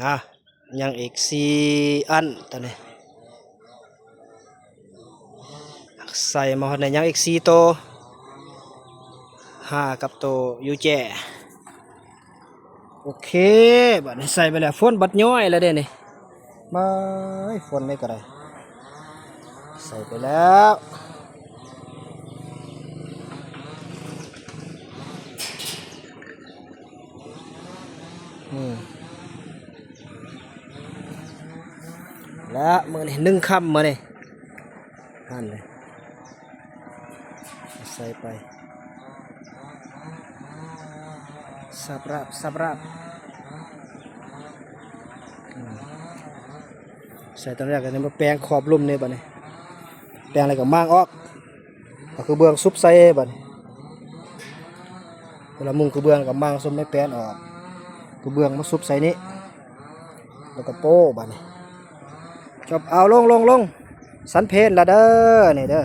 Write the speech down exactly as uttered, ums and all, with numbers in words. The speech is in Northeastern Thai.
อ่ะ ยังอีกสี่อันตอนนี้ ใส่มาฮอดในยังอีกสี่โต ห้ากับโตยูแจ โอเค บัดนี้ใส่ไปแล้ว ฝนบัดย้อยแล้วเด้นี่ มา ฝนนี่ก็ได้ ใส่ไปแล้ว อืม และมื้อนี้หนึ่งคำมื้อนี้ หั่นเลย ใส่ไป สับราบ สับราบ อืม ใส่ตอนแรกอันนี้มาแปรงขอบลุ่มนี่บัดนี้ แปรงอะไรก็มางออก เอาคือเบื้องซุบใส่บัดนี้ เวลามุงคือเบื้องก็มางซุบไม่แปรงออก คือเบื้องมาซุบใส่นี่ แล้วก็โป้บัดนี้ จบ เอาลง ลง ลง สันเพลละเด้อ นี่เด้อ